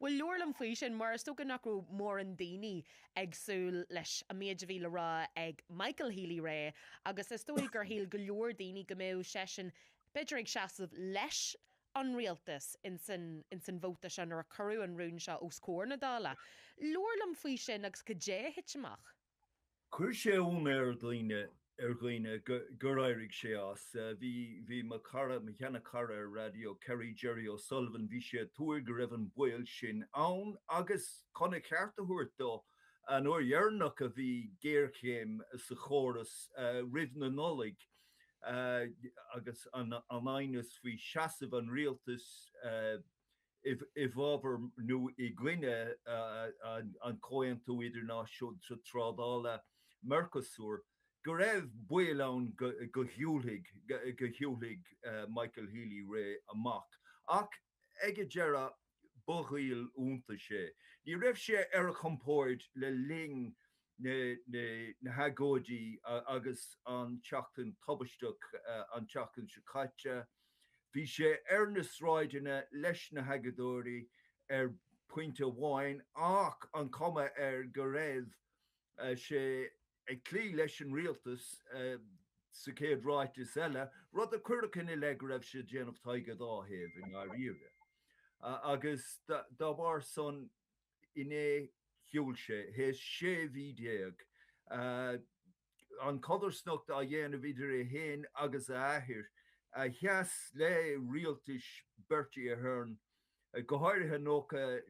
Bhuel, labhair liom faoi sin, mar is dócha nach raibh mórán daoine ag súil leis an méid a bhí le rá ag Michael Healy-Rae agus is dóigh gur shíl go leor daoine go mbeadh seisean b'fhéidir ag seasamh leis an rialtas ins an ins an vóta seo nuair a cuireadh an rún seo os comhair na Dála. Labhair liom faoi sin agus cad é a thit amach. Chuir sé ionadh ar dhaoine ar dhaoine gur éirigh sé as. Bhí bhí mo chara, mo sheana chara ar raidió Kerry Gerry O'Sullivan, bhí sé ag tuar go raibh an baol sin ann agus chun a cheart a thabhairt dó, an uair dheireanach a bhí géarchéim sa chóras roimh na Nollaig agus an aighneas faoi seasamh an rialtais i bhfabhar nó i gcoinne an Chomhaontú Idirnáisiúnta Trádála, Mercosur, go raibh baol ann go shiúlfaidh go shiúlfaidh Michael Healy-Rae amach. Ach ag an deireadh, ba dhíol iontais é. Ní raibh sé ar a chompord le linn na hagóidí agus an tseachtain tubaisteach an tseachtain seo caite. Bhí sé ar na sráideanna leis na hagóideoirí ar phointe amháin ach an chuma air go raibh sé ag cloí leis an rialtas sa chéad ráiteas eile, rud a cuireadh ina leith go raibh sé ag déanamh tadhg a dá thaobh i ndáiríre. Agus dá bharr san, inné, shiúil sé, théis 16 mhí, an chodarsnacht á dhéanamh idir é féin agus a athair, a sheas le rialtais Bertie Ahern, go háirithe 90,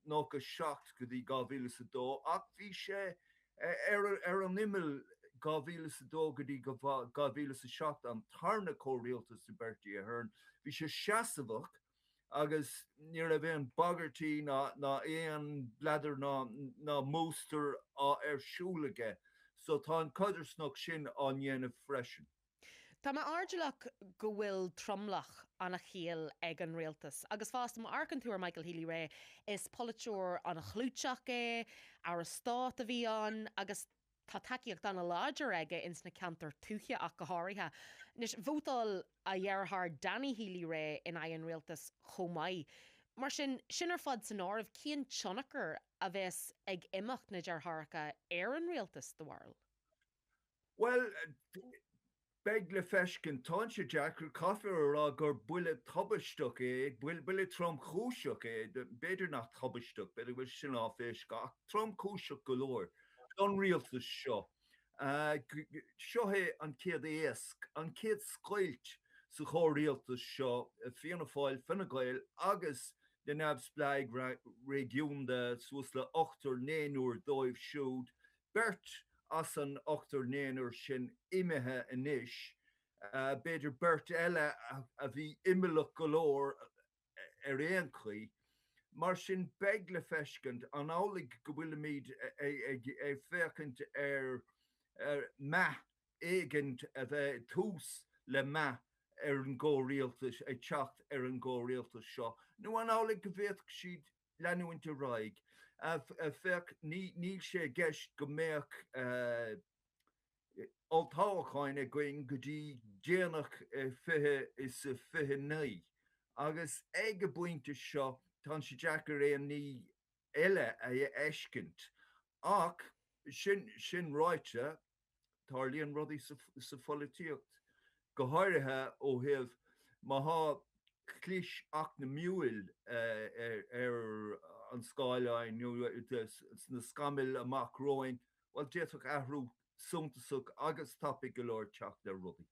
97 go dtí 2002, ach bhí sé ar an imeall 2002 go dtí 2007, an tarna comhrialtas de Bertie Ahern. Bhí sé seasmhach agus ní raibh aon bagairtí ná aon bhleadar ná mústar á ar siúl aige so tá an chodarsnacht sin á ndéanamh freisin. Tá mé airdeallach go bhfuil tromlach an-chaol ag an rialtas agus fosta má amharcann tú ar Michael Healy-Rae is polaiteoir an-chlúiteach é, Aire Stáit a bhí ann agus tá tacaíocht an-láidir aige ins na ceantair tuaithe ach go háirithe. Anois, vótáil a dheartháir Danny Healy-Rae in aghaidh an rialtais chomh maith. Mar sin, sin ar fad san áireamh, cén tionchar a bheas ag imeacht na deartháireacha ar an rialtas, do bharúil? Bhuel, beidh le feiscint. Tá sé deacair. Caithfear a rá gur buille tubaisteach é, buille tromchúiseach é, b'fhéidir nach tubaisteach, b'fhéidir go bhfuil sin áiféiseach, ach tromchúiseach go leor don rialtas seo. Seo é an chéad éasc, an chéad scoilt sa chomhrialtas seo, Fianna Fáil, Fine Gael agus na neamhspleáigh réigiúnda, suas le ochtar, naonúr dóibh siúd, beirt as an ochtar naonúr sin imithe anois, b'fhéidir beirt eile a bhí imeallach go leor ar aon chaoi. Mar sin beidh le feiscint, an amhlaidh go bhfuilimid ag féachaint ar meath éigin a bheith, tús le meath ar an gcomhrialtas, ag teacht ar an gcomhrialtas seo, nó an amhlaidh go bhféadfadh siad leanúint ar aghaidh. Féach, níl sé i gceist go mbeadh olltoghcháin againn go dtí déanach 2029 agus ag an bpointe seo tá sé deacair aon ní eile a fheiscint. Ach sin ráite, Tarlaíonn rudaí sa pholaitíocht, go háirithe ó thaobh má thá clis eacnamúil ar an scáileáin nó sna scamaill amach romhainn, bhuel, d'fhéadfadh athrú suntasach agus tapaidh go leor teacht ar rudaí.